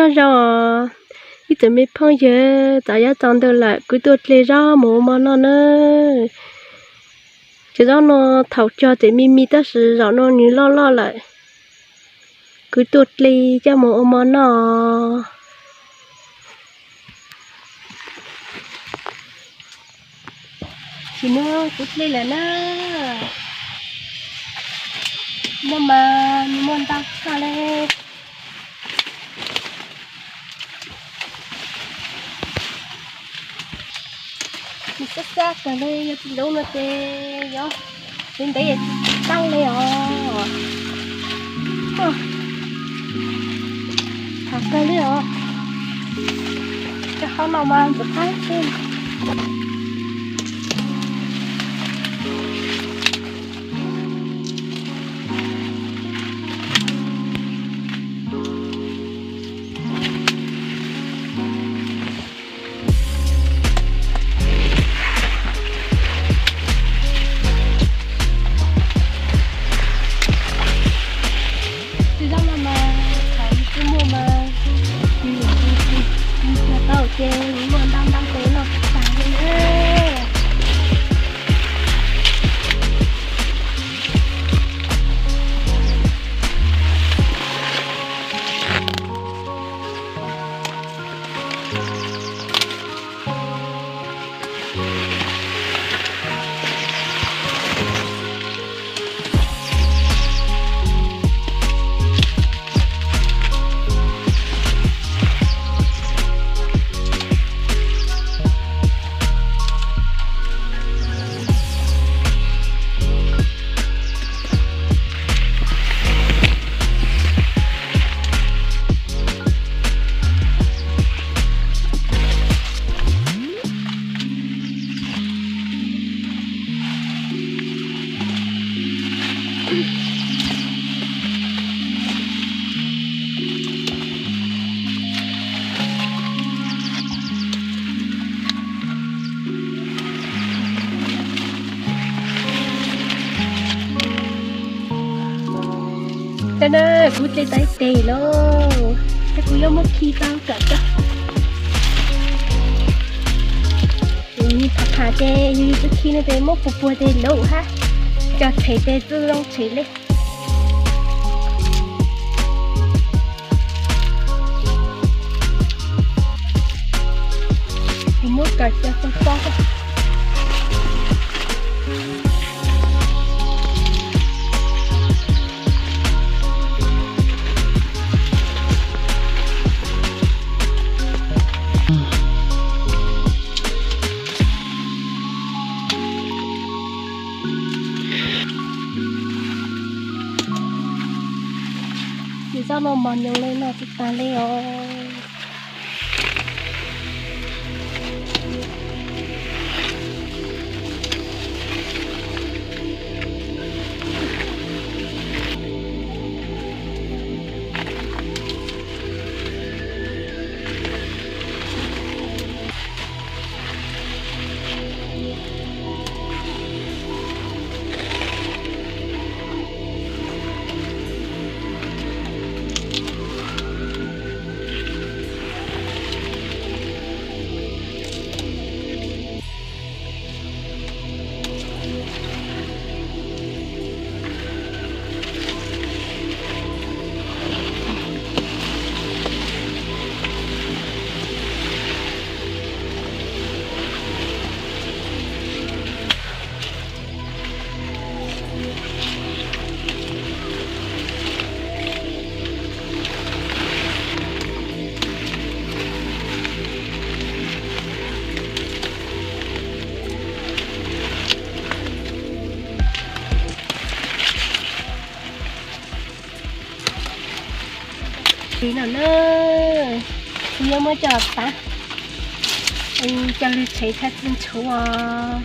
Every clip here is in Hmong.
Nyob zoo ib tsoom me phooj ywg, txaus yav txaus ntawd lawm kuv tuaj dle zaub mus ua mov noj na. Cov zaub no thaum cog tseem me me tab sis zaum no nws loj loj lawm. Kuv tuaj dle coj mus ua mov noj. Tam sim no kuv dle lawm na. Muaj mas nws muaj ntau tshaj li. Nws xab xab kawg li, yog tsis ntub no ces yog ntev ntev tsis tau li os. Tham kawg li os. Cov qhov no mas ntxim qab xwb. Tsis zoo no mas, thaum nws tsis muaj mas, nws tsis tau ces nws muaj ntau ntau ces noj tsis tas li na. Cov no kuv dle tau ib teg lauj, thiab kuv yuav muab khi tau kom cov, yus tham tham ces yus txawj khi no ces muab puag puag ces luv hab, cog tshem ces txawj zoo tshem li. Kuv muab kom cov txog txog xwb. Ces zaub no mos nyoos li no tsis tas li os. Li no na, kuv yuav muab coj tav, coj lug tshem thaij txij ntshuv os.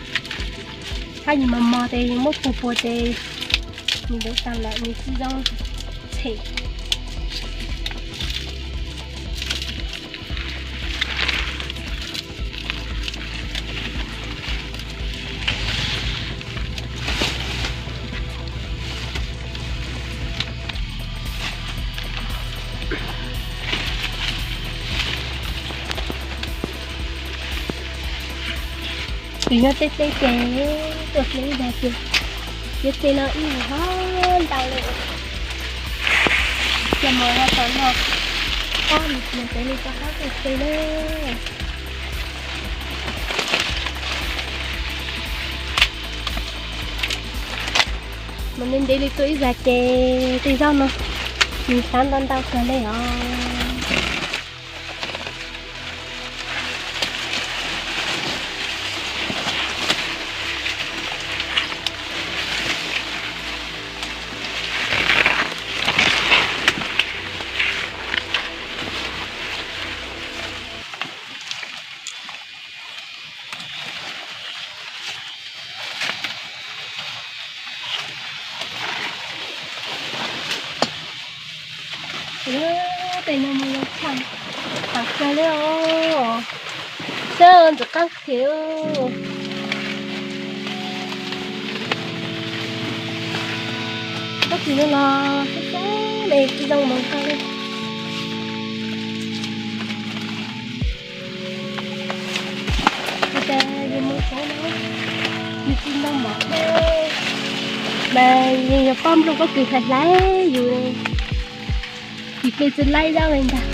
Hab nws mos mos ces yus muab puag puag ces nws ntub tag lawm nws tsis zoo tshem. Tim no tej teb ces tuaj hle ib zag ces, ces tej no ib zag ho ntau li. Ces mus rau tom no, ob mus ntev li rau qab tej teb na. Mas ntev ntev li tuaj ib zag ces tej zaub no nws xav ntau ntau kawg li os. Tej no mus yog tshaj, tshaj kawg li os. Sab ntxim qab khiv. Koj tsis no los sab sab li tsis zoo mus koj li. Ua cas yus mus saud no yus tsis ntoo mov thiab, mas yus yog poj nplug pob kws hlais hlais yus, yus cia tsis laib zaub li ntag.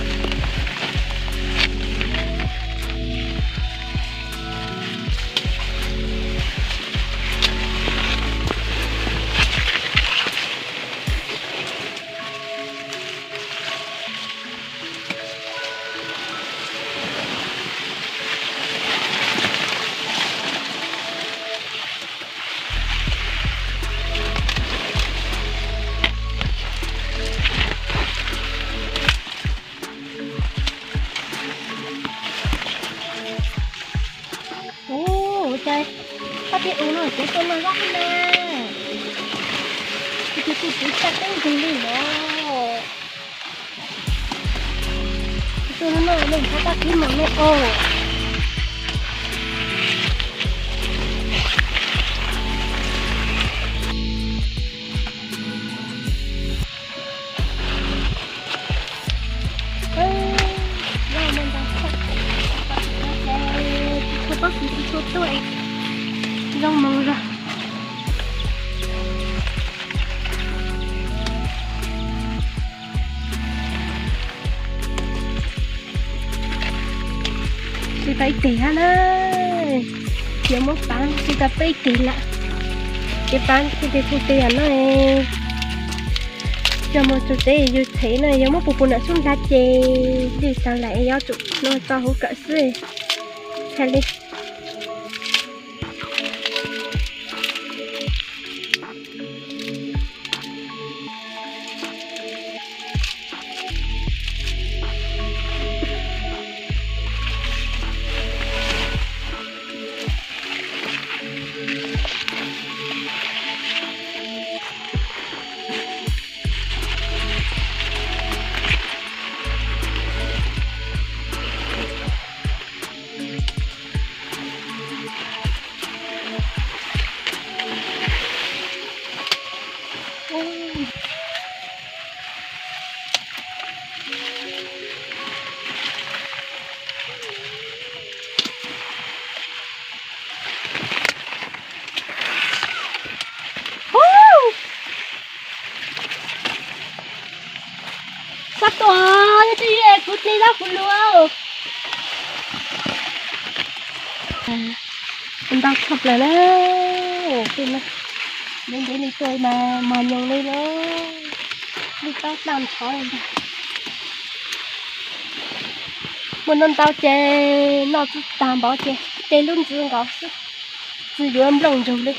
Ua cas pab tib u no ces tuaj noj zaub na. Kuv tus txiv tshaj teb nkeeg li no. Tuaj noj noj pab pab tib mos ne os. Tsis tshua pob kws tsis tshua tuaj, zoo moog zog. Tsis tau ib teg hab na, yuav muab pav tsis tau peb ib teg lawm. Ces pav tsis teg tsis teg yam no, coj mus txug tsev yus tshev no yuav muab pus pus nam xub nrag ces lwj tag lawm, yuav tsum no tso huv kawm xwb. Txhais li. Sab tuaj, yog tsis yog kuv dle zaub kuv lua. Ntau tshaj plaws na. Ntev ntev li tuaj mas mos nyoos li lawm. Lub taub tag nrho li ntag. Muaj ntau ntau ces noj tsis tag npaum ces tej lub ntxiv nkaus xwb, tsis yuav nplooj ntsug li.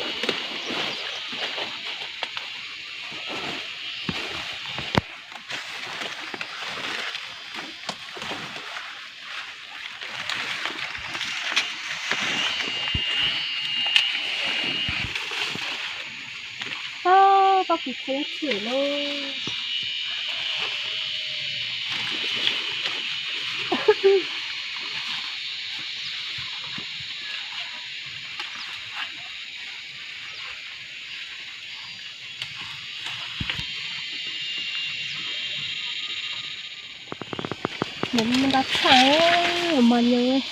Pob kws qhuav tshwm lauj. Nws ntau tshaj, mos nyoos.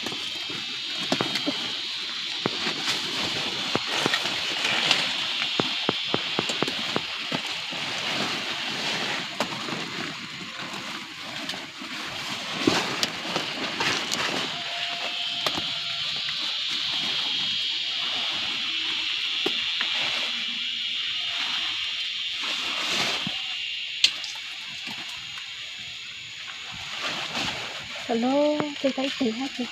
Lub hle tau ib teg hab ces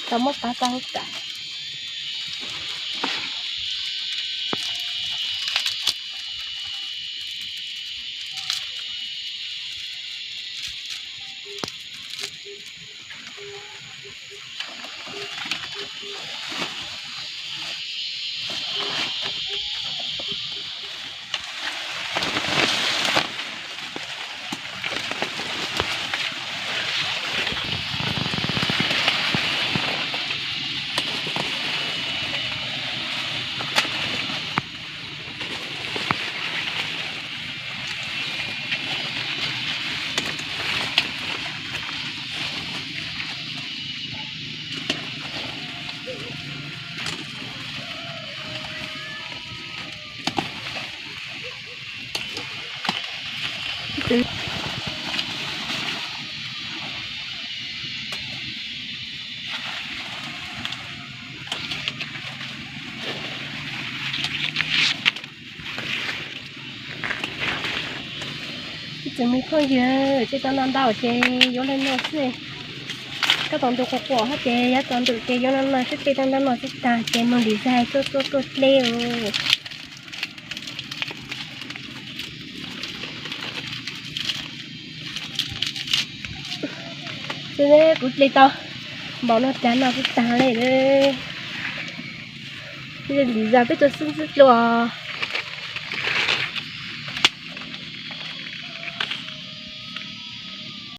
tau muab pav tau hauv tas. Ib tsoom me phooj ywg, tsej tau ntau ntau ces yuav li no xwb. Koj tos ntu quas quas hab ces yuav txog ntu ces yuav li no xwb, tsej tau ntau no xwb tag ces moog design tuaj tuaj tuaj dleb os. Kuv dleb tau npaum no tag no xwb tag li. Ntxiv zag peb tuaj xwb xwb dlua.